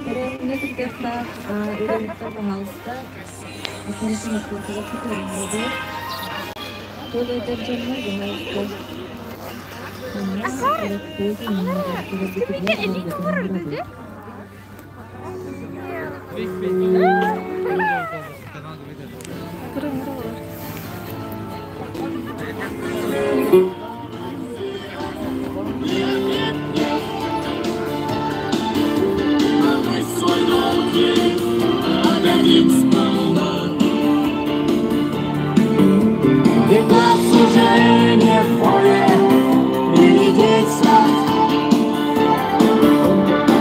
Тэрээһиҥҥэ кыттыахтаах ыалдьыттар баһаалыста Туох ыытар дьоҥҥо баһаалыста манна Ведь нас уже не в поле и не десять.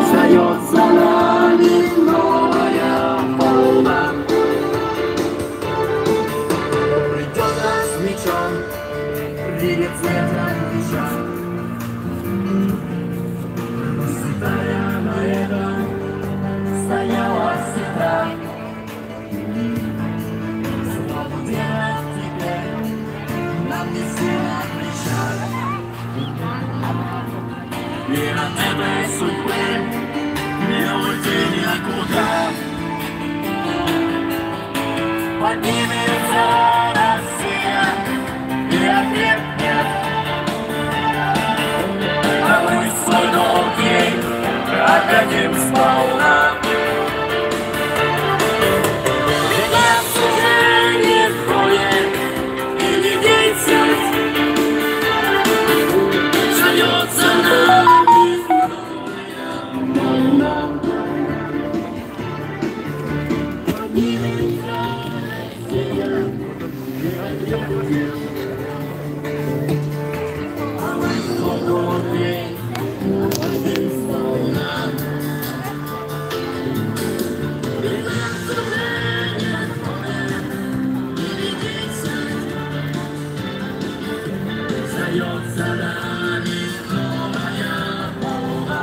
Встает за нами новая волна. Придет нас мечом, придет ветром меча. Святая на этом стояла всегда. Славу делать теперь нам не сила плеча. И от этой судьбы не уйти никуда. Поднимется Россия и окрепнет. А мы свой долг ей отдадим сполна. Ведь нас уже не двое и не десять. Встает за нами новая волна. Поднимется Россия и окрепнет. А мы свой долг ей отдадим сполна. Ведь нас уже не двое и не десять. Встает за нами новая волна.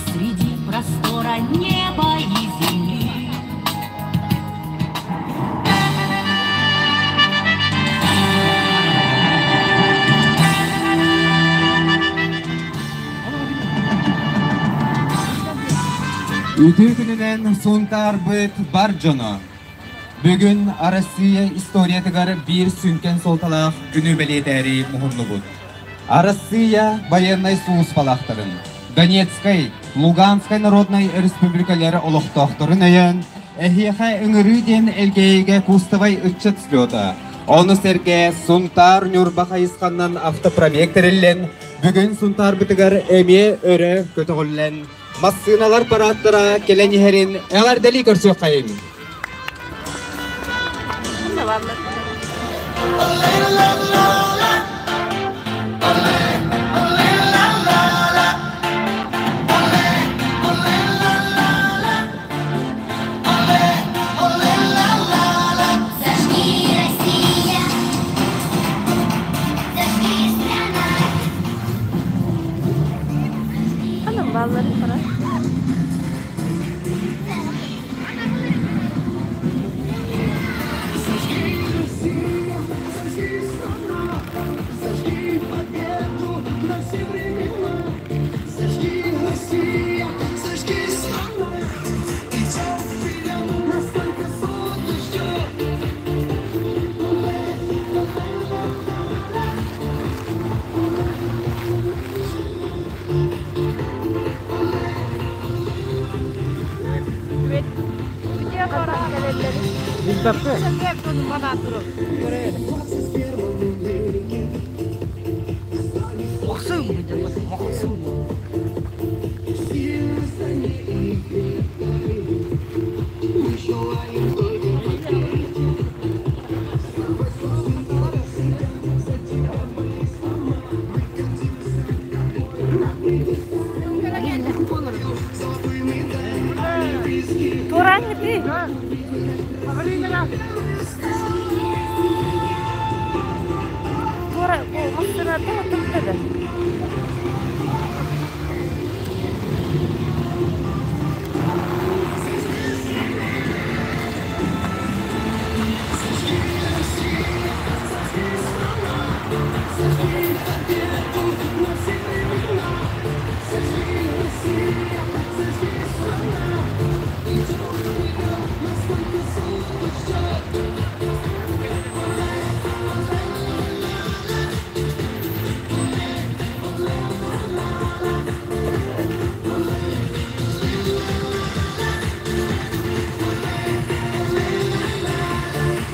Среди простора неба и земли Үтүө күнүнэн Сунтаарбыт бар дьоно! Бүгүн Арассыыйа историятыгар биир сүҥкэн суолталаах күнү бэлиэтээри муһуннубут. Арассыыйа байыаннай сулууспалаахтарын, Донецкай, Луганскай народнай республикалар олохтоохторун өйөөн, эһиэхэ ыҥырыы диэн Элгээйигэ кустовай ыччат слета, ону сэргэ Сунтаар Ньурба хайысханнан автопробег тэриллэн, бүгүн Сунтаарбытыгар эмиэ өрө көтөҕүллэн, массыыналар парааттара кэлэн иһэрин эҕэрдэлии көрсүөххэйиҥ! Зажги, Россия, зажги страна. Зажги, Россия, зажги страна, зажги победу на все времена. Зажги, Россия, зажги страна, идем вперед, нас только солнце ждет. Туораҥҥытый? Туора массыына тоҕо турда да?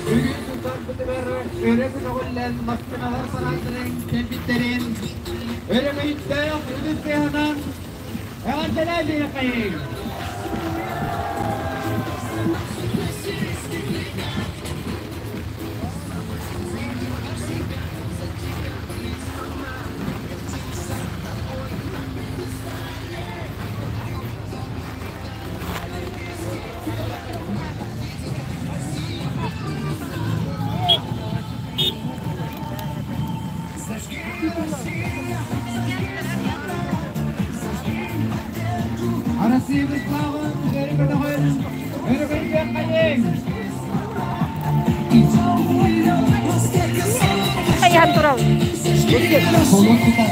Бүгүн сылларбытыгар өрө көтөҕүллэн массыыналар параадарын кэлбиттэрин өрөгөйдөөх үгүс сыһынан эҕэрдэлээбиэхэйиҥ! Россия славын өрө көтөҕөн, өрөгөйдүөххэйиҥ! Хайаан турабын? Кулун тутар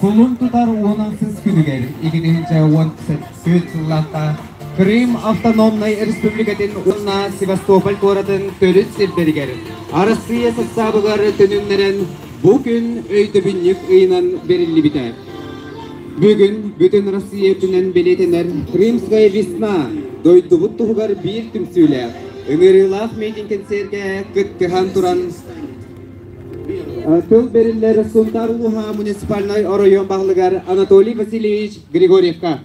Кулун тутар уонансыз күнүгэр 2014 сыллаахха Крым Автономнай Республикатын уонна Севастополь куоратын төрүт сирдэригэр Арассыыйа састаабыгар төнүннэрэн бу күн өйдөбүнньүк ыйынан бэриллибитэ. Бүгүн бүтүн Россия үрдүнэн бэлиэтэнэр Крымская весна дойдубут туһугар биир түмсүүлээх, ыҥырыылаах миитин-кэнсиэргэ кыттыһан туран Тыл бэриллэр Сунтаар улууһа муниципальнай оройуон баһылыгар Анатолий Васильевич Григорьевка.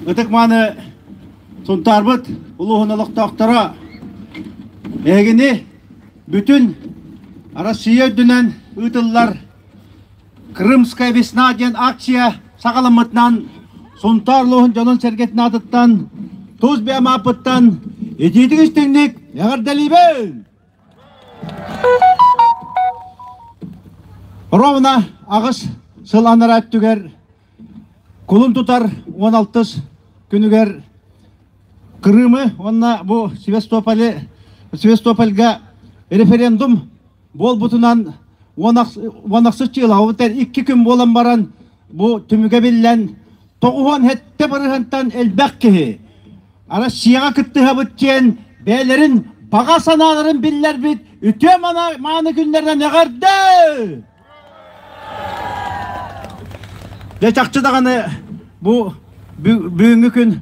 Ытык мааны Сунтаарбыт улууһун олохтоохторо эһигини бүтүн Россия үрдүнэн ыытыллар Крымская весна диэн акция саҕаламмытынан Сунтаар улууһун дьонун-сэргэтин аатыттан тус бэйэм ааппыттан итиитик истиҥник эҕэрдэлиибин! Ровно аҕыс сыл анараа өттүгэр кулун тутар 16 күнүгэр Крымы уонна бу Севастополы Севастопольга референдум буолбутунан уон ахсыс чыылаабытар икки күн буолан баран бу түмүгэ биллэн 97 бырыһыантан элбэх киһи Россияҕа кыттыһабыт диэн бэйэлэрин баҕа санааларын биллэрбит үтүө мааны күннэринэн эҕэрдэ! Дьэ чахчы даҕаны бу бүгүҥҥү күн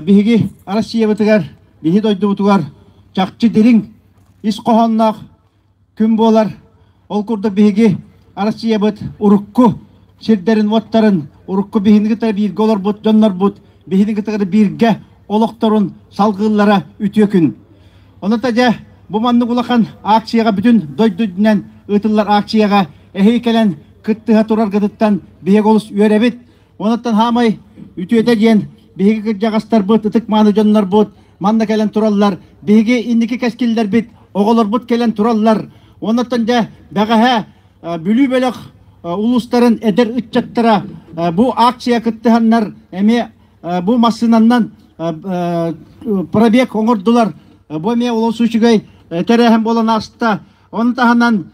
биһиги Россиябытыгар, биһи дойдубутугар чахчы дириҥ ис хоһоонноох күн буолар. Ол курдук биһиги Россиябыт урукку сирдэрин-уоттарын, урукку биһини кытары бииргэ олорбут дьоннорбут биһини кытары бииргэ олохторун салгыыллара үтүө күн. Ону та дьэ бу маннык улахан акцияҕа бүтүн дойду үрдүнэн ыытыллар акцияҕа эһиги кэлэн кыттыһа тураргытыттан биһиги олус үөрэбит. Онуттан хаамай үтүөтэ диэн биһиги кырдьаҕастарбыт, ытык-мааны дьоннорбут манна кэлэн тураллар. Биһиги инники кэскиллэрбит, оҕолорбут кэлэн тураллар. Онуттан дьэ бэҕэһээ Бүлүү бөлөх улуустарын эдэр ыччаттара бу акция кыттыһаннар эмиэ бу массыынаннан пробег оҥордулар. Бу эмиэ олус үчүгэй тэрээһин буолан ааста. Ону таһынан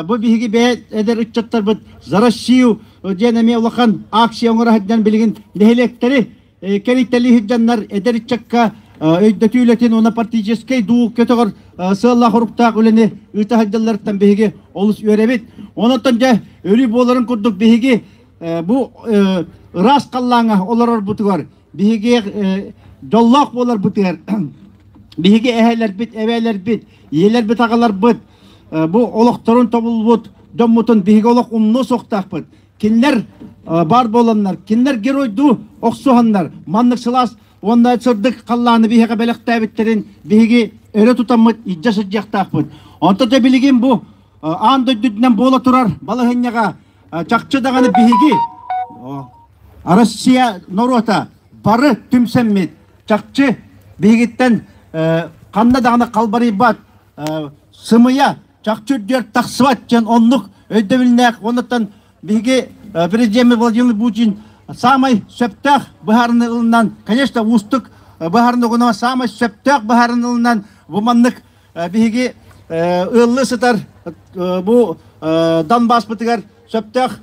бу биһиги бэйэ эдэр ыччаттарбыт «За Россию» диэн эмиэ улахан акция оҥоро сылдьан билигин нэһилиэктэри кэрийтэлии сылдьаннар эдэр ыччакка өйдөтүү үлэтин уонна политическай дуу көтөҕөр сыаллаах-соруктаах үлэни ыыта сылдьалларыттан биһиги олус үөрэбит. Онон дьэ өрүү буоларын курдук биһиги бу ыраас халлааҥҥа олорорбутугар биһиги дьоллоох буоларбытыгар биһиги эһээлэрбит, эбээлэрбит, ийэлэрбит, аҕаларбыт бу олохторун тобулбут дьоммутун биһиги олох умнуо суохтаахпыт. Кинилэр баар буоланнар, кинилэр геройдуу охсуһаннар, маннык сылаас уонна сырдык халлааны биһиэхэ бэлэхтээбиттэрин биһиги өрө тутаммыт илдьэ сылдьыахтаахпыт. Онто да билигин бу аан дойдутунан буола турар балаһынньаҕа чахчы даҕаны биһиги Россия норуота бары түмсэммит чахчы биһигиттэн ханна даҕаны халбарыйбат сымыйа чахчы үрдүгэр тахсыбат диэн оннук өйдөбүллээх уоннаттан биһиги президент Владимир Путин саамай сөптөөх быһаарыны ылынан, конечно, уустук быһаарыны ылынан, саамай сөптөөх быһаарыны ылынан бу маннык биһиги ыаллыы сытар бу Донбасспытыгар сөптөөх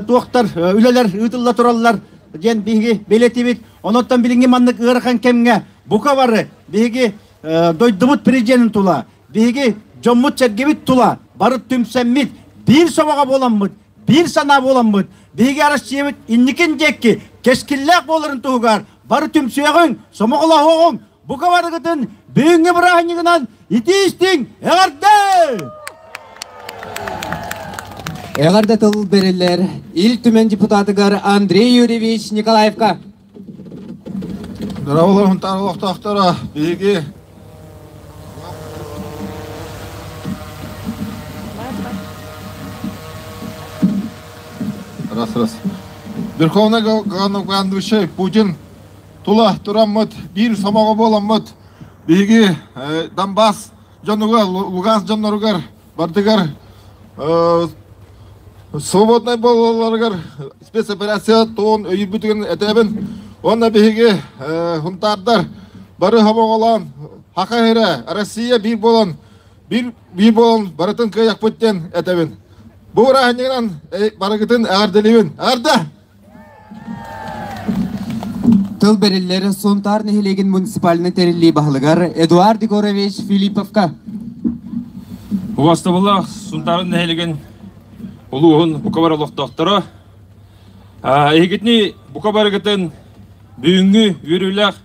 туохтар үлэлэр ыытылла тураллар диэн биһиги бэлиэтиибит. Онон билиҥҥи маннык ыарахан кэмҥэ бука бары биһиги дойдубут президенин тула Биһиги дьоммут-сэргэбит тула бары түмсэммит, биир сомоҕо буоламмыт, биир санаа буоламмыт, биһиги Россиябыт инникин диэки кэскиллээх буоларын туһугар бары түмсүөҕүҥ, сомоҕолоһуоҕуҥ, бука барыгытын бүгүҥҥү бырааһынньыгынан итии-истиҥ эҕэрдэ! Эҕэрдэ тыл бэриллэр Ил Түмэн депутатыгар Андрей Юрьевич Николаевка. Дорооболор Хунтаар олохтоохторо, биһиги Раз, раз. Верховный главнокомандующий Путин тула тураммыт, биир сомоҕо буоламмыт, биһиги Донбасс дьонугар, Луганск дьонноругар бардыгар свободнай буолалларыгар спецоперация туон өйүүрбүтүгүн этэбин. Уонна биһиги хунтаардар бары хомоҕолоон Хаха сирэ, Россия биир буолан биир биир буолан барытын кыайахпыт диэн этэбин. Бу бырааһынньыгынан барыгытын эҕэрдэлиибин. Эҕэрдэ! Тыл бэриллэр Сунтаар нэһилиэгин муниципальнай тэриллии баһылыгар Эдуард Егорович Филипповка. Убастабыллаах Сунтаарын нэһилиэгин улууһун бука бары олохтоохторо, эһигитини бука барыгытын бүгүҥҥү үөрүүлээх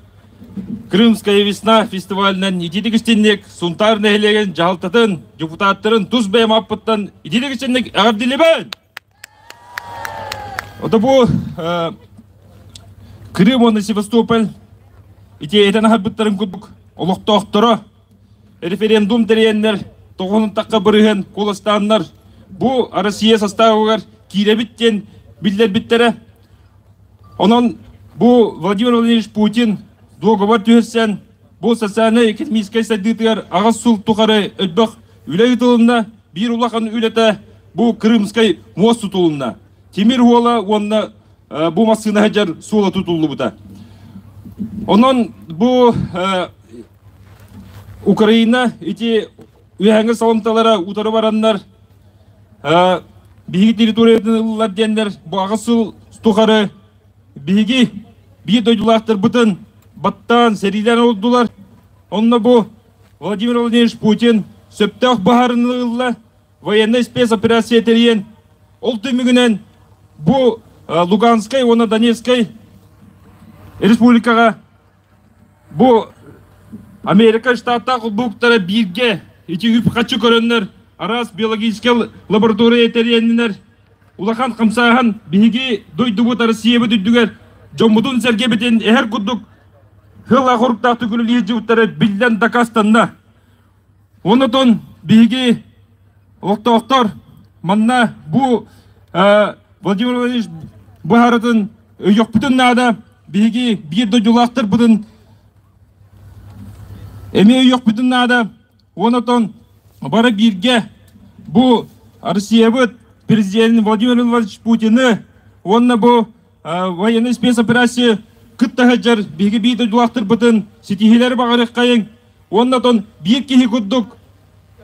Крымская весна фестивалынан итиитик истинник Сунтаар нэһилиэгин дьаһалтатын, депутаттарын тус бэйэм ааппыттан итиитик истинник эҕэрдилибин! Ото бу Крым уонна Севастополь ити этэн аһарбыттарын курдук олохтоохторо референдум тэрийэннэр тоҕонтахха бырыһыан куоластааннар бу Россия составыгар киирэбит диэн биллэрбиттэрэ. Онон бу Владимир Владимирович Путин дуогабар түһэрсэн бу социальнай-экономическай сайдыытыгар аҕыс сыл тухары элбэх үлэ ыытылынна. Биир улахан үлэтэ бу Крымскай муос тутулунна. Тимир уола уонна бу массыына сылдьар суола тутуллубута. Онон бу Украина ити үөһээҥҥи саламталара утары бараннар биһиги территориятын ыллылар диэннэр бу аҕыс сыл тухары биһиги биир дойдулаахтарбытын баттаан сэриилээн олордулар. Онно бу Владимир Владимирович Путин сөптөөх быһаарыны ылла, военнай спецоперация тэрийэн, ол түмүгүнэн бу Луганскай уонна Донецкай республикаҕа бу Америка штаттаах холбоһуктара бииргэ ити үп-харчы көрөннөр араас биологическай лаборатория тэрийэннэр улахан хамсааһын биһиги дойдубут Россиябыт үрдүгэр дьоммутун-сэргэбитин эһэр курдук Сыл хоруктаахтык үлэлии сылдьыбыттара биллэн дакаастанна. Онотон биһиги олохтоохтор манна бу Владимир Владимирович быһаарытын өйүөхпүтүн наада. Биһиги биир дойдулаахтарбытын эмиэ өйүөхпүтүн наада. Онотон бары бииргэ бу Россиябыт президент Владимир Владимирович Путины уонна бу военный спецоперация кытта сылдьар биһиги биир дойдулаахтарбытын ситиһиилэри баҕарыаххайыҥ уонна отон биир киһи курдук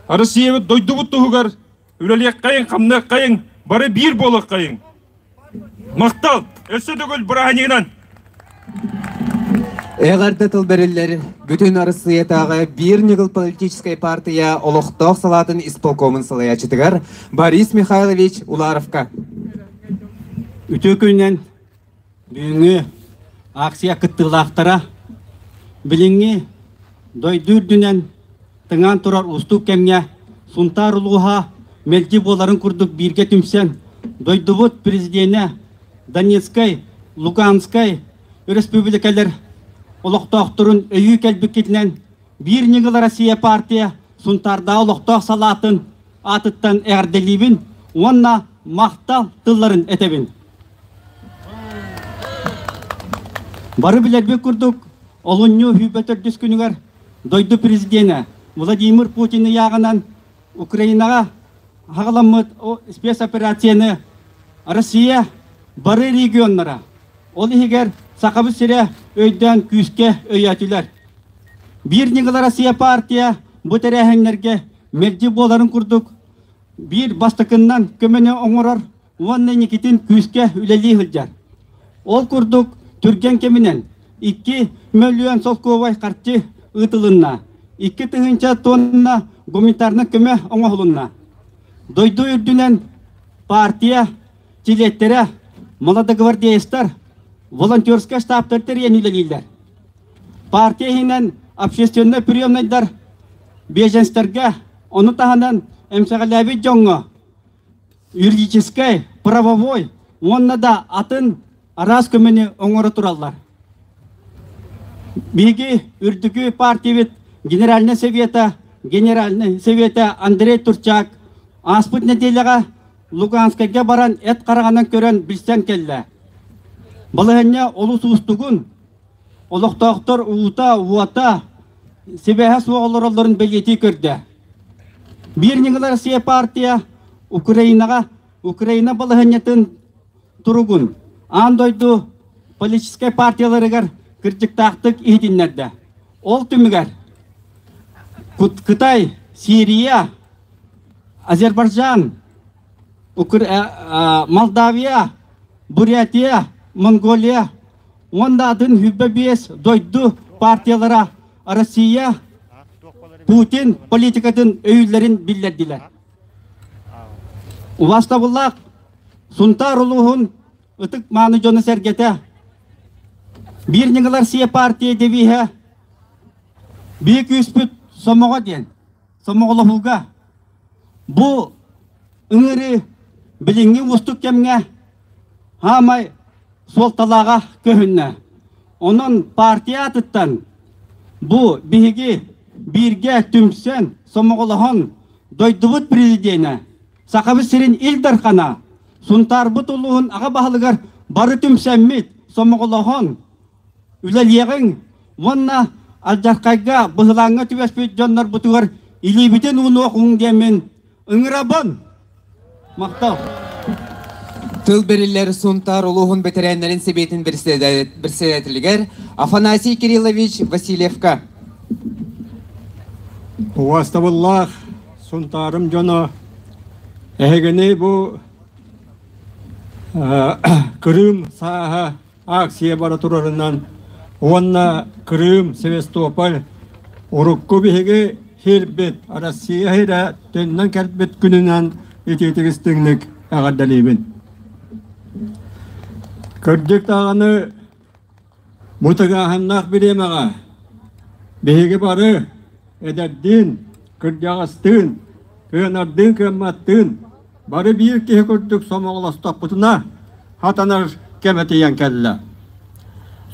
Россиябыт дойдубут туһугар үлэлиэххэйиҥ, хамныаххайыҥ, бары биир буолуоххайыҥ. Махтал! Өссө төгүл бырааһынньыгынан! Эҕэрдэ тыл бэриллэр Бүтүн Арассыыйатааҕы биир ньыгыл политическай партия олохтоох салаатын исполкомун салайааччытыгар Борис Михайлович Уларовка. Үтүө күнүнэн бүгүҥҥү акция кыттыылаахтара билиҥҥи дойду үрдүнэн тыҥаан турар уустук кэмҥэ Сунтаар улууһа мэлдьи буоларын курдук бииргэ түмсэн дойдубут президенэ Донецкай, Луганскай өрөспүүбүлүкэлэр олохтоохторун өйүү кэлбиккитинэн Биир ньыгыл Россия партия Сунтаардааҕы олохтоох салаатын аатыттан эҕэрдэлиибин уонна махтал тылларын этэбин. Бары билэрбит курдук, олунньу сүүрбэ төрдүс күнүгэр дойду президенэ Владимир Путин ыйааҕынан Украинаҕа хаҕаламмыт спецоперацияны Россия бары регионнара, ол иһигэр Сахабыт сирэ өйдөөн күүскэ өйөөтүлэр. Биир ньыгыл Россия партия бу тэрээһиннэргэ мэлдьи буоларын курдук биир бастакыннан көмөнү оҥорор уонна инникитин күүскэ үлэлии сылдьар. Ол курдук түргэн кэминэн 2 мөлүйүөн солкуобай харчы ыытылынна, 2000 тонна гуманитарнай көмө оҥоһулунна. Дойду үрдүнэн партия чилиэттэрэ, молодогвардеецтар, волонтерскай штабтар тэрийэн үлэлииллэр. Партия иһинэн общественнай приемнайдар беженстэргэ, ону таһынан эмсэҕэлээбит дьоҥҥо юридическай, правовой уонна да атын араас көмөнү оҥоро тураллар. Биһиги үрдүкү партиябыт Генеральнай Совета, Генеральный Совета Андрей Турчак ааспыт нэдиэлэҕэ Луганскайга баран эт хараҕынан көрөн билсэн кэллэ. Балаһыанньа олус уустугун, олохтоохтор уута, уота, сибээһэ суох олороллорун бэлиэтии көрдө. Биир ньыгыл Россия партия Украинаҕа Украина балаһыанньатын туругун аан дойду политическай партияларыгар кырдьыктаахтык иһитиннэрдэ. Ол түмүгэр Кытай, Сирия, Азербайджан, Молдавия, Бурятия, Монголия уонна атын 25 дойду партиялара Россия Путин политикатын өйүүллэрин биллэрдилэр. Убастабыллаах Сунтаар улууһун ытык мааны дьоно-сэргэтэ, биир ньыгыл Россия партия девиһэ биир күүспүт сомоҕо диэн, сомоҕолоһууга бу ыҥырыы билиҥҥи уустук кэмҥэ хаамай суолталааҕа көһүннэ. Онон партия аатыттан бу биһиги бииргэ түмсэн, сомоҕолоһон дойдубут президенэ, Сахабыт сирин Ил Дархана, Сунтаарбыт улууһун аҕа баһылыгар бары түмсэммит, сомоҕолоһон үлэлиэҕиҥ уонна алдьархайга, быһылааҥҥа түбэспит дьоннорбутугар илиибитин уунуох диэммин ыҥырабын. Махтал. Тыл бэриллэр Сунтаар улууһун бэтэрээннэрин сэбиэтин председателигэр Афанасий Кириллович Васильевка. Убаастабыллаах Сунтаарым дьоно, эһигини бу Крым сааһа акция бара турарынан уонна Крым, Севастополь урукку биһиги сирбит Россия сирэ төннөн кэлбит күнүнэн итиитик истиҥник эҕэрдэлиибин. Кырдьык даҕаны бу тыҥааһыннаах бириэмэҕэ биһиги бары эдэрдиин, кырдьаҕастыын, кыанардыын, кыамматтыын Бары биир киһи курдук сомоҕолостохпутуна, хатанар кэмэ тиийэн кэллэ.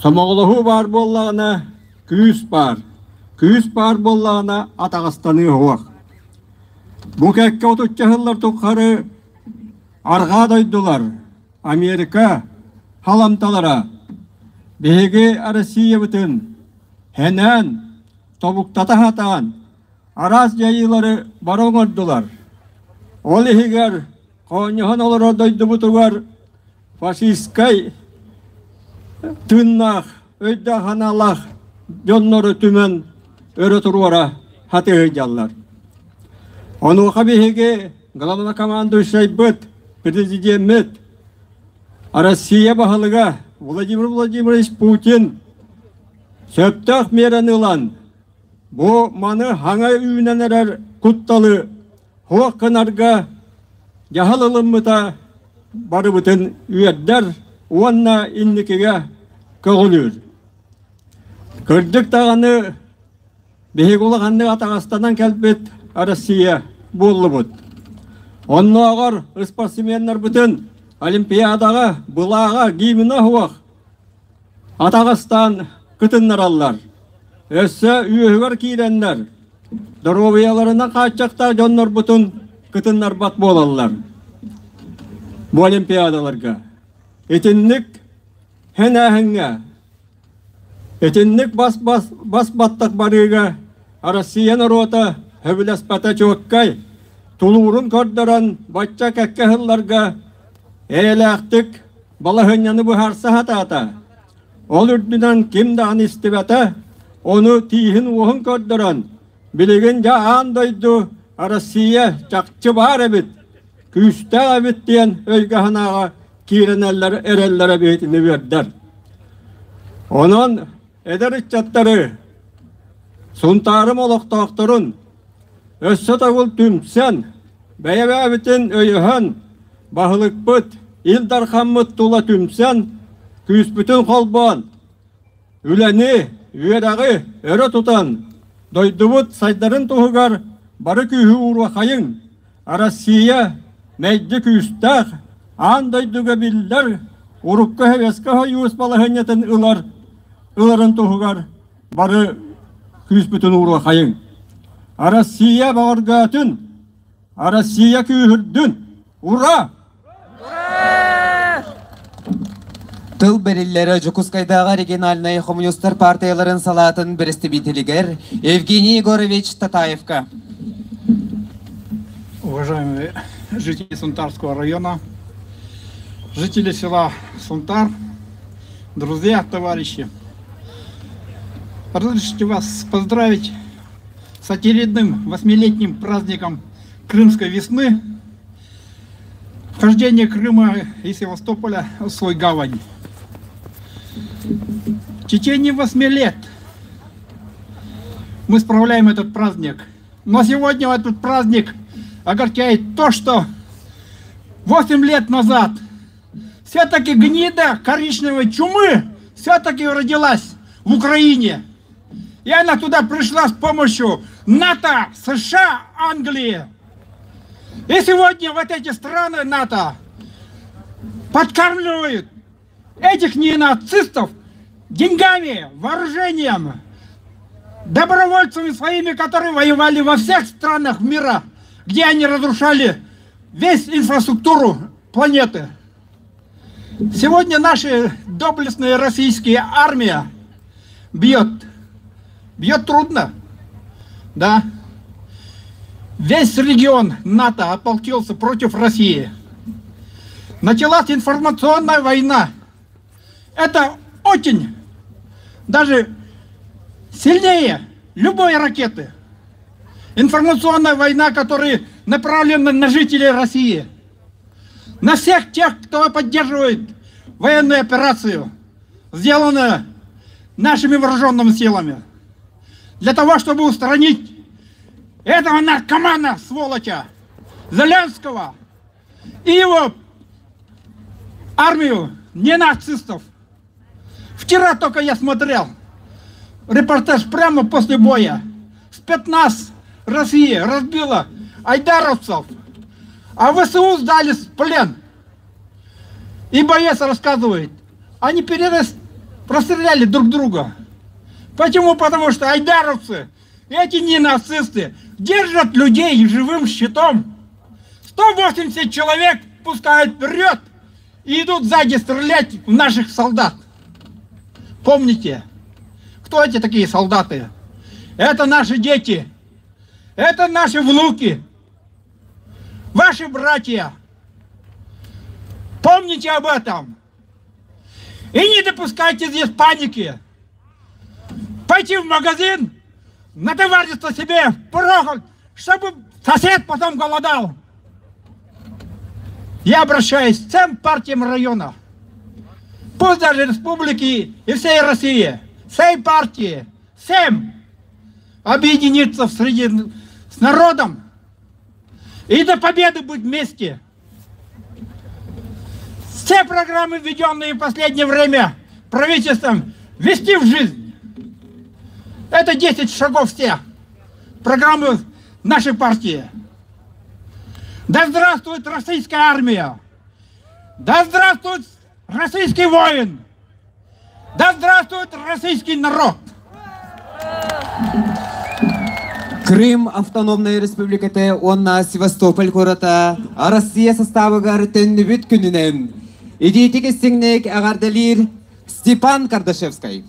Сомоҕолоһуу баар буоллаҕына, күүс баар. Күүс баар буоллаҕына, атаҕастаныы суох. Бу кэккэ отучча сыллар тухары арҕаа дойдулар, Америка халамталара биһиги Россиябытын хэнээн, тобуктата сатаан, араас дьайыылары бары оҥордулар. Ол иһигэр хоонньоһон олорор дойдубутугар фашистскай тыыннаах, өйдөөх-санаалаах дьоннору түмэн өрө туруора сатыы сылдьаллар. Онуоха биһиги главнокомандующайбыт, президеммит, Россия баһылыга Владимир Владимирович Путин сөптөөх миэрэни ылан Бу маны хаҥа үүнэн эрэр кутталы суох гынарга дьаһал ылыммыта барыбытын үөрдэр уонна инникигэ көҕүлүүр. Кырдьык даҕаны биһиги улаханнык атаҕастанан кэлбит Россия буоллубут. Оннооҕор ыспарсменнарбытын Олимпиадаҕа, былааҕа, гимна суох атаҕастаан кытыннараллар. Өссө үөһүгэр киирэннэр доруобуйаларынан хааччахтаах дьоннорбутун кытыннарбат буолаллар. Бу Олимпиадаларга. Итинник хэнээһиҥҥэ Итинник бас-бас бас-баттах барыыга Россия норуота сөбүлэспэтэ чуоккай, тулуурун көрдөрөн бачча кэккэ сылларга эйэлээхтик балаһыанньаны быһаарса сатаата. Ол үрдүнэн ким даҕаны истибэтэ, ону тииһин-уоһун көрдөрөн, билигин дьэ аан дойду Россия чахчы баар эбит, күүстээх эбит диэн өйгө-санааҕа киирэнэллэр эрэллэрэ биһитини үөрдэр. Онон эдэр ыччаттары, Сунтаарым олохтоохторун өссө төгүл түмсэн, бэйэ-бэйэбитин өйөһөн, баһылыкпыт, Ил Дархаммыт тула түмсэн, күүспүтүн холбоон, Үлэни, үөрэҕи өрө тутан, дойдубут сайдарын туһугар бары күүһү ууруохайыҥ! Россия мэлдьи күүстээх, аан дойдуга биллэр урукку Советскай Союз балаһыанньатын ылар ыларын туһугар бары күүспүтүн ууруохайыҥ! Россия бөҕөргөөтүн! Россия күүһүрдүн! Ура! Тыл бэриллэрэ Дьокуускайдааҕы региональнай хомуньуустар партияларын салаатын бэрэстэбиитэлигэр Евгений Егорович Татаевка. Уважаемые жители Сунтарского района, жители села Сунтар, друзья, товарищи, разрешите вас поздравить с очередным восьмилетним праздником Крымской весны, вхождение Крыма и Севастополя в свой гавань. В течение восьми лет мы справляем этот праздник. Но сегодня этот праздник огорчает то, что 8 лет назад все-таки гнида коричневой чумы все-таки родилась в Украине. И она туда пришла с помощью НАТО, США, Англии. И сегодня вот эти страны НАТО подкармливают этих ненацистов деньгами, вооружением, добровольцами своими, которые воевали во всех странах мира, где они разрушали весь инфраструктуру планеты. Сегодня наша доблестная российская армия бьет. Бьет трудно, да. Весь регион НАТО ополчился против России. Началась информационная война. Это очень даже сильнее любой ракеты. Информационная война, которая направлена на жителей России. На всех тех, кто поддерживает военную операцию, сделанную нашими вооруженными силами. Для того, чтобы устранить этого наркомана, сволоча, Зеленского и его армию не нацистов. Вчера только я смотрел репортаж прямо после боя. Спецназ России разбила айдаровцев, а ВСУ сдались в плен. И боец рассказывает, они перерас... простреляли друг друга. Почему? Потому что айдаровцы, эти не нацисты, держат людей живым щитом. 180 человек пускают вперед и идут сзади стрелять в наших солдат. Помните, кто эти такие солдаты? Это наши дети, это наши внуки, ваши братья. Помните об этом. И не допускайте здесь паники. Пойти в магазин, натовариться себе порохом, чтобы сосед потом голодал. Я обращаюсь к всем партиям района, пусть даже республики и всей России, всей партии, всем объединиться в среди с народом и до победы быть вместе. Все программы, введенные в последнее время правительством, ввести в жизнь. Это 10 шагов все. Программы нашей партии. Да здравствует российская армия! Да здравствует российский воин! Да здравствует российский народ! Крым автономнай республиката уонна Севастополь куората Россия составыгар төннүбүт күнүнэн итиитик истиҥник эҕэрдэлиир Степан Кардашевскай.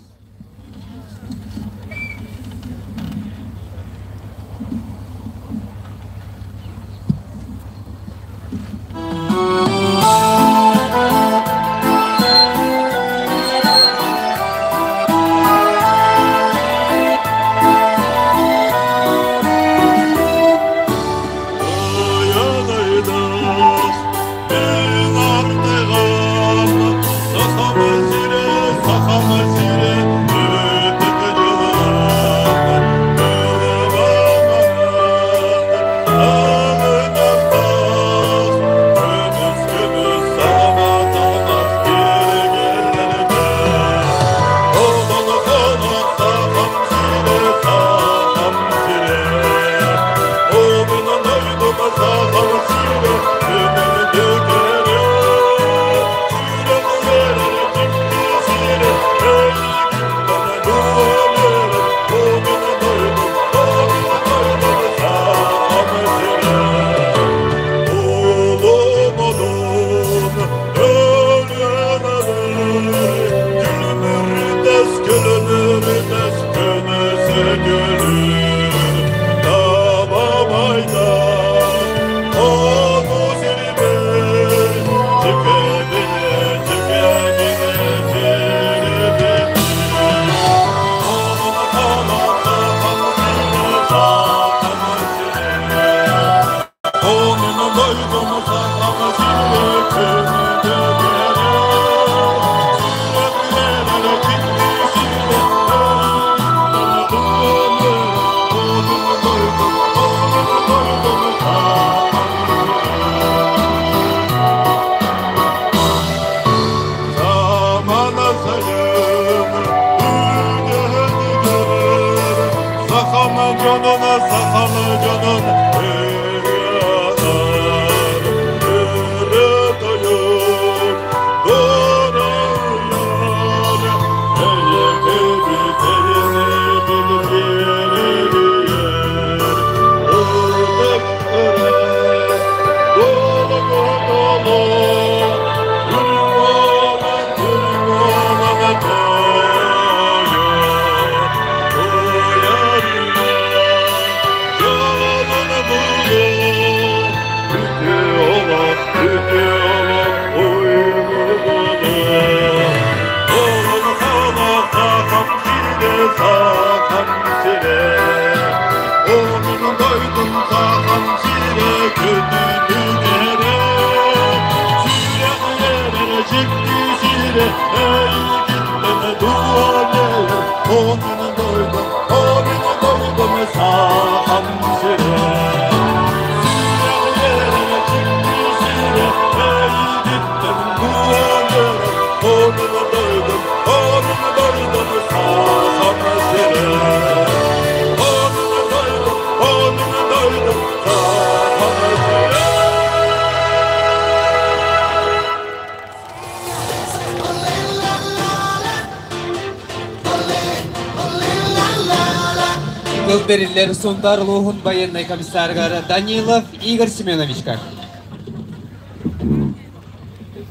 Тыл бэриллэр Сунтаар улууһун байыаннай комиссарыгар Данилов Игорь Семеновичка.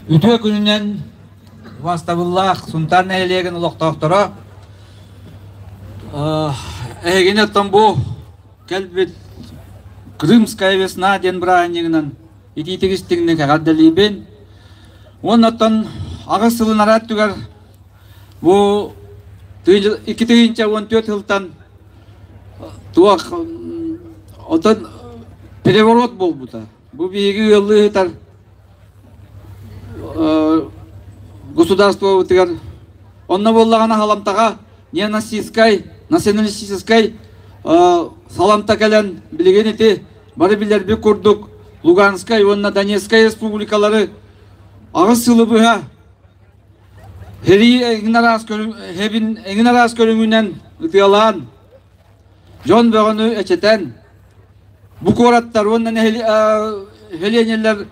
Үтүө күнүнэн убаастабыллаах Сунтаар нэһилиэгин олохтоохторо эһигини оттон бу кэлбит Крымская весна диэн бырааһынньыгынан итиитик истиҥник эҕэрдэлиибин. Уонна оттон аҕыс сылын араа өттүгэр бу 2014 сылтан туох отон переворот буолбута. Бу биһиги ыаллыы сытар государствобытыгар онно буоллаҕына халамтаҕа неонацистскай, националистическай саламта кэлэн билигин ити бары билэрбит курдук Луганскай уонна Донецкай республикалары аҕыс сылы быһа Сэрии эҥин араас көрүҥ, эҥин араас көрүҥүнэн ытыалаан, дьон бөҕөнү эчэтэн, бу куораттар уонна Хеленелер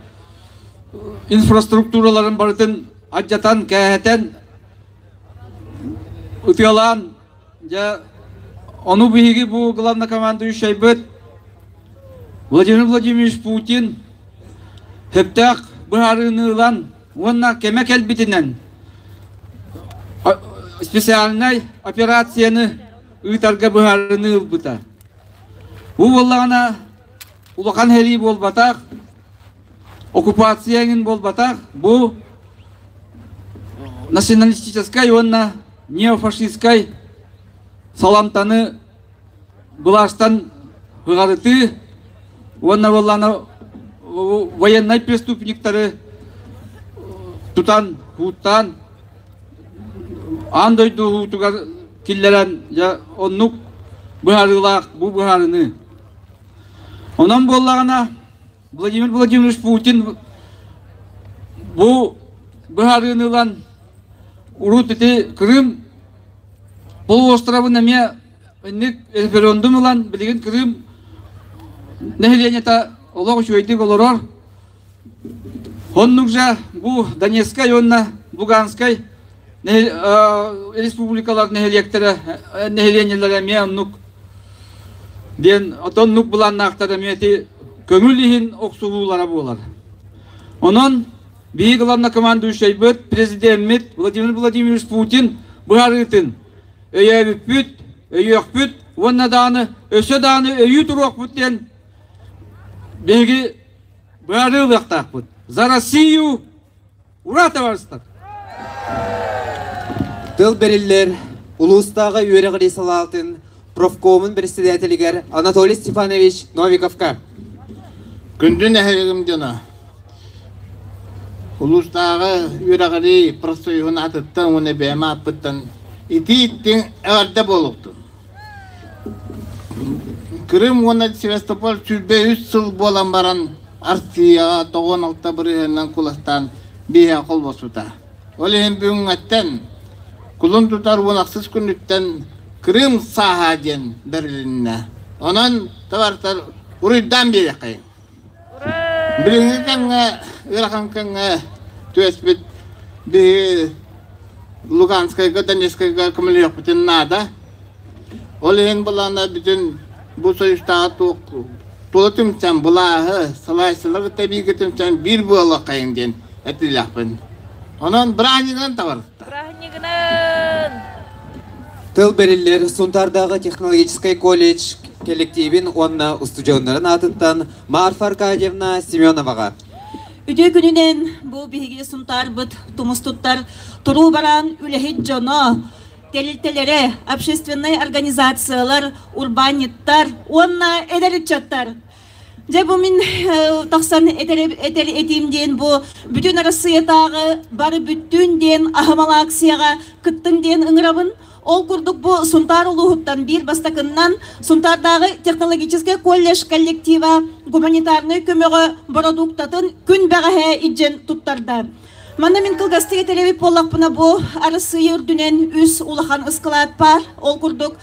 инфраструктураларын барытын адьатан, кээһэтэн, ытыалаан, дьэ, ону биһиги бу главнокомандующайбыт Владимир Владимирович Путин сөптөөх быһаарыыны ылан уонна кэмэ кэлбитинэн специальнай операцияны ыытарга быһаарыныы ылбыта. Бу буоллаҕына улахан сэрии буолбатах, оккупация эҥин буолбатах, бу националистическай уонна неофашистскай саламтаны былаастан ыҕарытыы уонна буоллаҕына военнай преступниктары тутан, һууттаан аан дойду уутугар киллэрэн дьэ оннук быһаарыылаах бу быһаарыныы. Онон буоллаҕына Владимир Владимирович Путин бу быһаарыыны ылан урут ити Крым полуостровын эмиэ инник референдум ылан билигин Крым нэһилиэнньэтэ олох үчүгэйдик олорор. Оннук же бу Донецкай уонна Луганскай республикалар нэһилиэктэрэ нэһилиэнньэлэрэ эмиэ оннук диэн отоннук былааннаахтар эмиэ ити көҥүл иһин охсуһуулара буолар. Онон биһиги главнокомандующайбыт президеммит Владимир Владимирович Путин быһаарыытын өйөөбүппүт, өйүөхпүт уонна даҕаны өссө даҕаны өйүү туруохпут диэн биһиги быһаарыы ылыахтаахпыт. За Россию! Ура, товарищтар! Тыл бэриллэр улуустааҕы үөрэҕирии салаатын профкомун председателигэр Анатолий Степанович Новиковка. Күндү нэһилигим дьоно, улуустааҕы үөрэҕирии профсоюһун аатыттан уонна бэйэм ааппыттан итии-иттиҥ эҕэрдэ буолуохтун. Крым уонна Севастополь 23 сыл буолан баран Арктикаҕа 96 бырыһыанынан куластаан биһиэхэ холбоспута. Ол иһин бүгүҥҥэттэн кулун тутар уон ахсыс күнүттэн Крым сааһа диэн бэрилиннэ. Онон товардар уруйдаан биэриэххэйиҥ. Билиҥҥи кэмҥэ ыарахан кэмҥэ түөспүт биһи Луганскайга, Донецкайга көмөлөһүөхпүтүн наада. Ол иһин былаана бүтүн бу союзтааҕы туох тула түмсэн былааһы, салайсылары тэбиигэ түмсэн биир буолуоххайыҥ диэн этиилээхпин. Онон бырааһынньыгынан табарыста. Бырааһынньыгынан! Тыл бэриллэр Сунтаардааҕы технологическай колледж кэллэктиибин уонна устудьуоннарын аатыттан Марфа Аркадьевна Семеноваҕа. Үтүө күнүнэн бу биһиги Сунтаарбыт тумус туттар туруу бараан үлэһит дьоно, тэрилтэлэрэ, общественнай организациялар, урбаанньыттар уонна эдэр ыччаттар. Дьэ бу мин тахсан этэр, этэр этиим диэн бу бүтүн Арассыыйатааҕы бары бүттүүн диэн аһымал акцияҕа кыттыҥ диэн ыҥырабын. Ол курдук бу Сунтаар улууһуттан биир бастакыннан Сунтаардааҕы технологическай колледж коллектива гуманитарнай көмөҕө бородууктатын күн бэҕэһээ илдьэн туттарда. Манна мин кылгастык этэр буоллахпына бу Арассыыйа үрдүнэн үс улахан ыскылаат баар. Ол курдук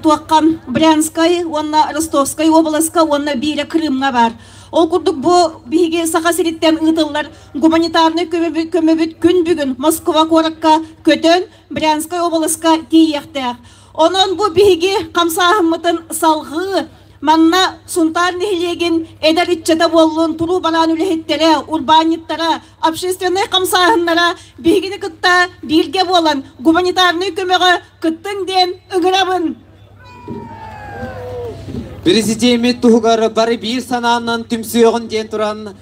туохха Брянскай уонна Ростовскай уобаласка уонна биирэ Крымҥа баар. Ол курдук бу биһиги Саха сириттэн ыытыллар гуманитарнай көмөбүт күн бүгүн Москва куоракка көтөн Брянскай уобаласка тиийиэхтээх. Онон бу биһиги хамсааһыммытын салҕыы манна Сунтаар нэһилиэгин эдэр ыччата буоллун, туруу бараан үлэһиттэрэ, урбаанньыттара, общественнай хамсааһыннара биһигини кытта бииргэ буолан гуманитарнай көмөҕө кыттыҥ диэн ыҥырабын. Президеммит туһугар бары биир санаанан түмсүөҕүн диэн туран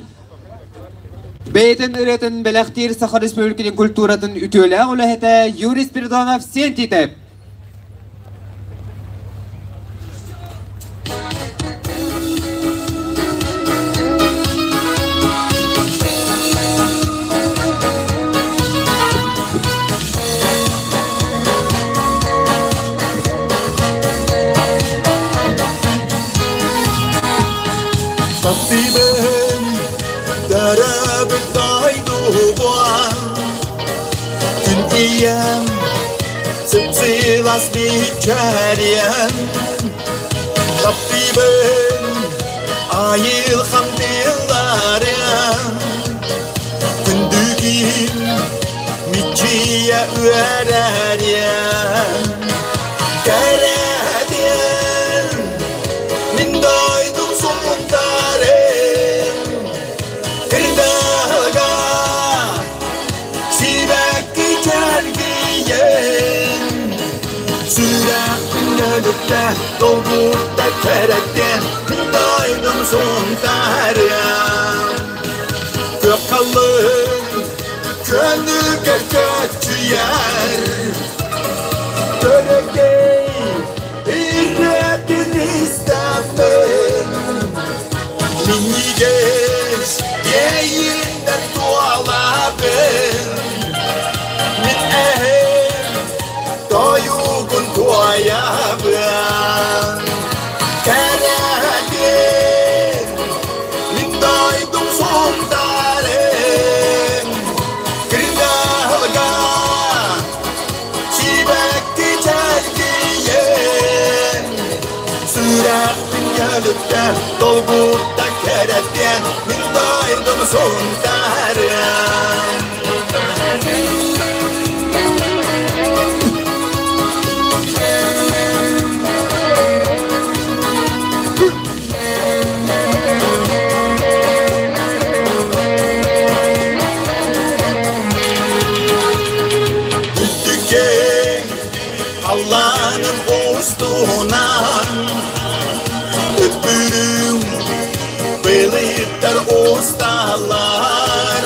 бэйэтин ырыатын бэлэхтиир Саха Республикатын культуратын үтүөлээх үлэһитэ Юрий Спиридонов сиэн Тиитэп. Таптыыбын төрөөбүт дойдубун Күн тиийэн сып-сылаас Россия үөрэрien Кэрэтиэн Мин дойдум сунтарын Кырдалга Сибэкки чэргийэн Сүрэхпин өлүктэ Долгутта кэрэттэн Мин дойдум сунтарын Күөх халлын Көнүгэр көччүйэр Төрөкей Ирэтин истэппин Минньигэс Иэйииннэр туолабын Мин эһэм Тойугун туойабын Кэрэтин Мин дойдум сунтарын Кырдалга Сибэкки чэлгийэн Сүрэхпин өлүктэ Долгутта кэрэттиэн Мин дойдум сунтарын Үрдүккэ Алланың устунан Өппүрүм Былыттар усталар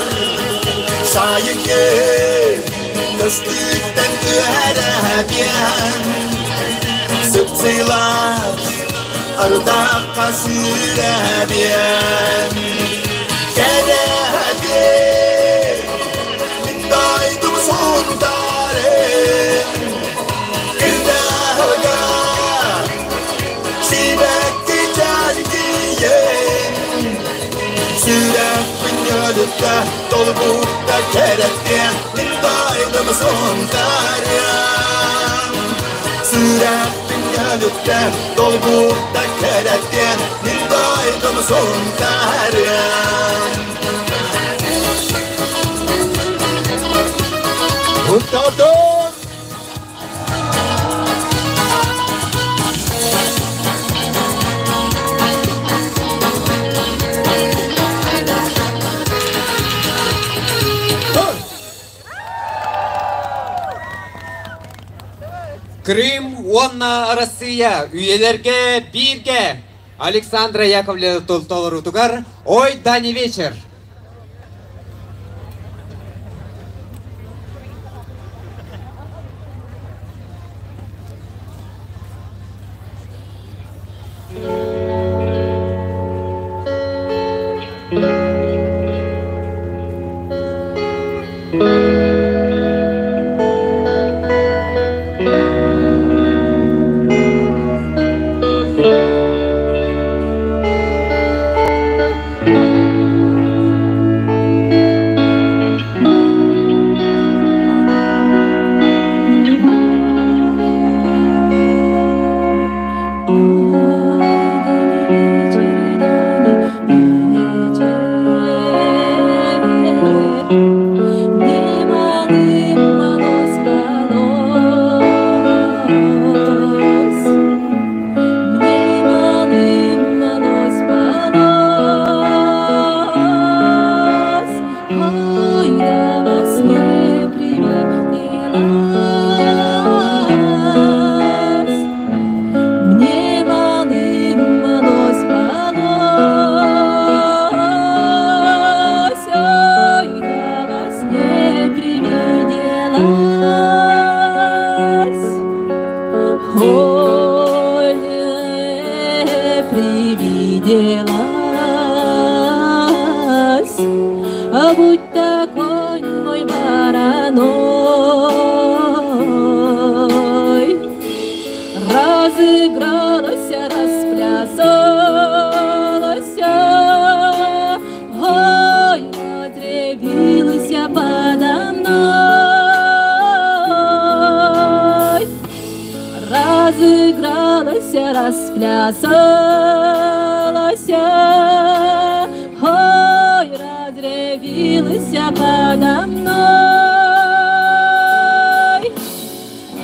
Сайыҥҥы Көстүүттэн үөрэбиэн Сыпсыйлар Ардахха сүүрэбиэн Кэрэбиэн Мин дойдум сунтарын Кырдалга Сибэкки чэлгийэн Сүрэхпин өлүттэ Толбутта кэрэттиэн Мин дойдум сунтарын Сүрэхпин өлүттэ Толбутта кэрэттиэн Мин дойдум сунтарын Сунтардан! Крым уонна Россия үйэлэргэ бииргэ Александра Яковлева толорутугар «Ой, да не вечер».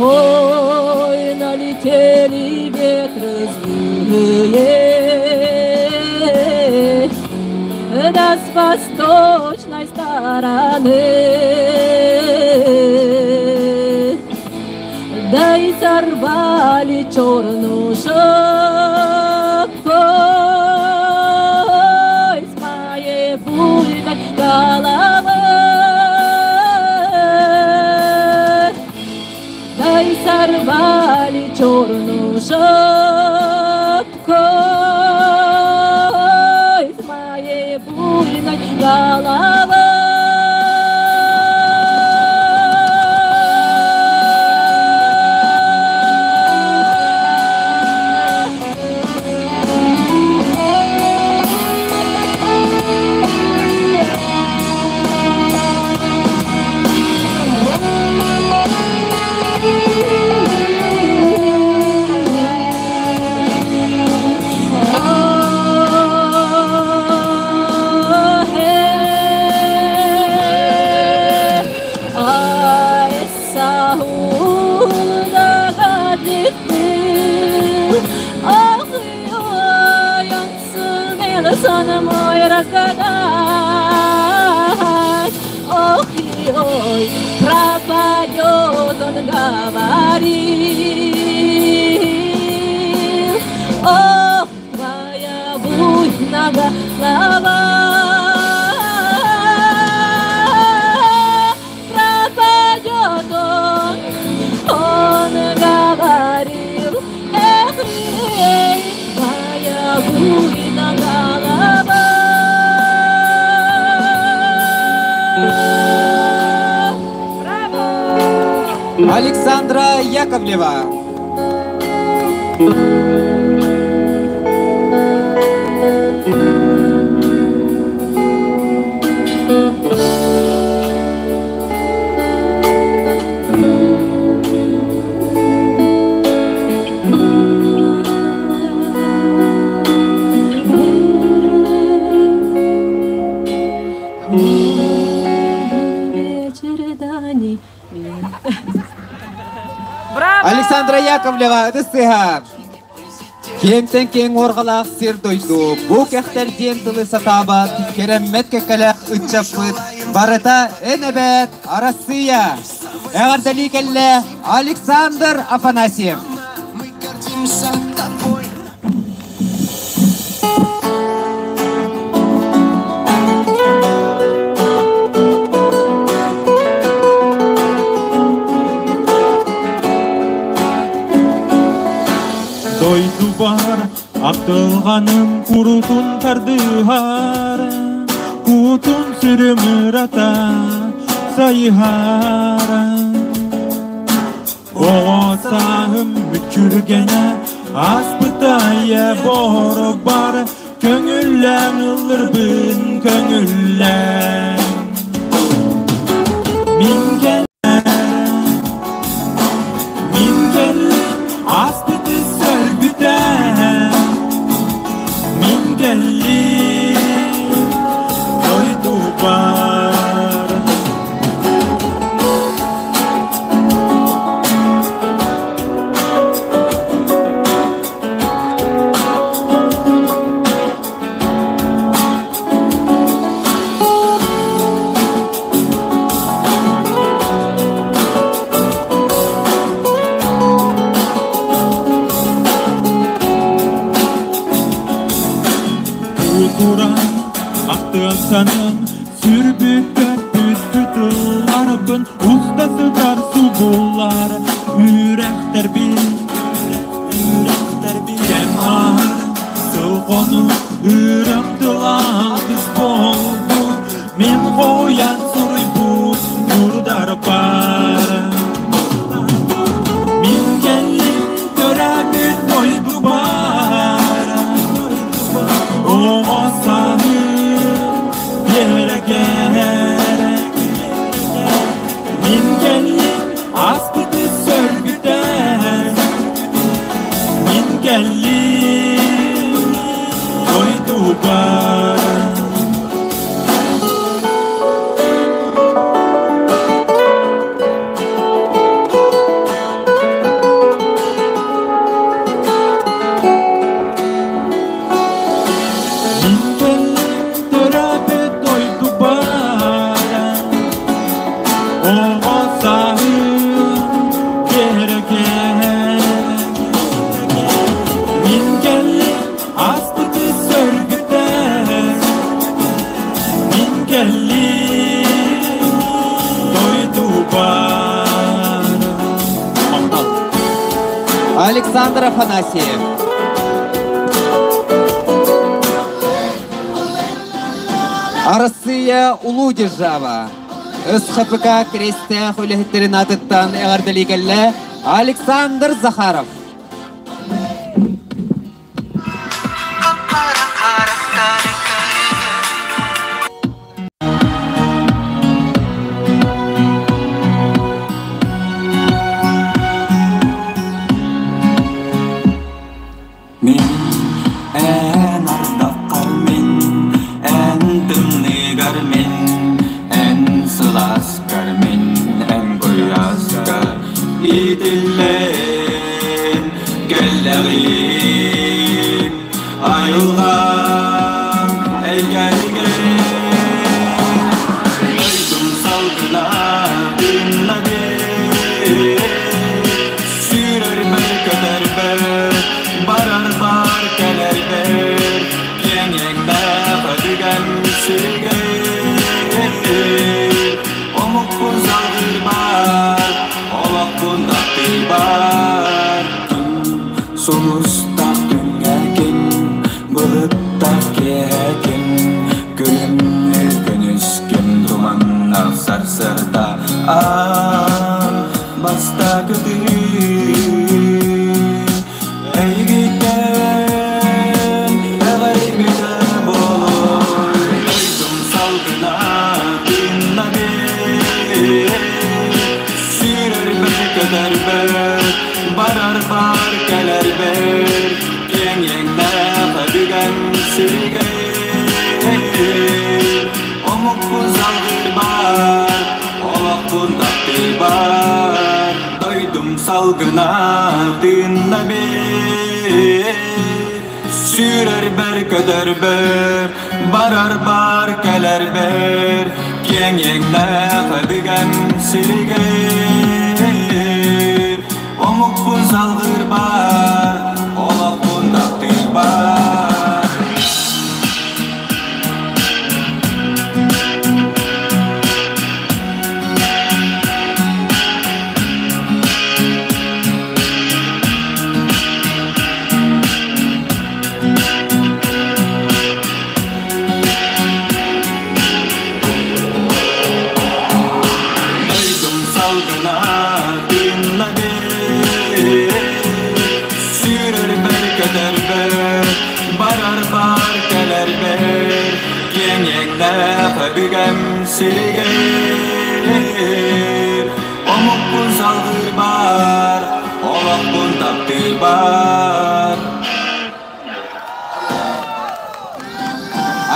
Ой, налетели ветры злые, да с восточной стороны. Да и сорвали черную шапку с моей буйной головы. Да и сорвали черную шапку с моей буйной головы. Ох и ой, пропадет он, говорил. Ох, твоя буйная голова, пропадет он говорил. Эх, эй, твоя буйная голова. Александра Яковлева. Александра Яковлева, это сыга. Кемтен кең орғалақ сир дойду, бу кәхтер ден тылы сатабат, кереммет кеккелек ытчаппыт, барыта энебет Россия. Эғардали келле Александр Афанасьев. Дойду бар, Абдылғаным курутун тардыхар, Кутун сүрүмүрата сайыхар. Оғасағым мүчүргене, аспытайы бору бар, Көңүллән ылырбын көңүллән. Мин кел, аспыты сөргүтэн, мин келли, дойду бар. Кутуран, ақтыансаным, сүрбүккә бүт устасыдар субулар, үрәхтер бил, үрәхтер бил. Кем ар, сылғону, үрәм тылатыс болду, мен қоян суруй бут, нурдар бар. Мин келлим төрәбит дойду бар. Оғасаны Александр Афанасьев. Арассыыйа улуу держава. СХПК крестээх үлэһиттэрин аатыттан эҕэрдэлии кэллэ Александр Захаров. Мин эн ардаххар мин, эн тымныыгар мин, эн сылааскар мин, эн куйааска иитиллэн кэллэҕим айылҕам эйгэтигэр дойдум салгына тыынна Сүүрэрбэр-көтөрбөр, барарбар кэлэрбэр, киэҥ иэҥнээх өбүгэм сиригэр. Омукпун салгыырбар, олохпун таптыырбар. Сулустаах күҥҥэ ким, былыттаах киэһэ ким, күлүмнүүр күнүс ким туманнаах сарсыарда аан бастакы эйигиттэн эҕэрийбитэ буолуой дойдум салгына тыынна сүүрэрбэр-көтөрбөр барарбар кэлэрбэр киэҥ иэҥнээх өбүгэм сиригэр омукпун салгыырбар олохпун таптыырбар дойдум салгына тыынна бир сүүрэрбэр-көтөрбөр барарбар кэлэрбэр киэҥ иэҥнээх өбүгэм сиригэр омукпун салгыырбар олохпун таптыырбар. Дойдум салгына тыынна Сүүрэрбэр-көтөрбөр, барарбар кэлэрбэр, киэҥ иэҥнээх өбүгэм сиригэр. Омукпун салгыырбар, олохпун таптыырбар.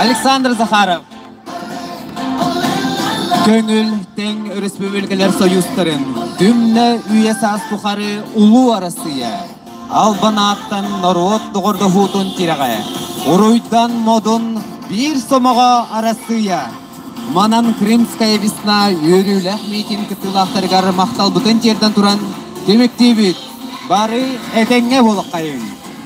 Александр Захаров. Көҥүл тэҥ өрөспүүбүлүкэлэр союзтарын күннэ үйэ саас тухары Улуу Арассыыйа албан ааттан норуот доҕордоһуутун тирэҕэ, уруйдан модун биир сомоҕо Арассыыйа! Манан Крымская весна үөрүүлээх миитин кыттыылаахтарыгар махталбытын тиэрдэн туран түмүктүүбүт. Бары этэҥҥэ буолуоххайыҥ!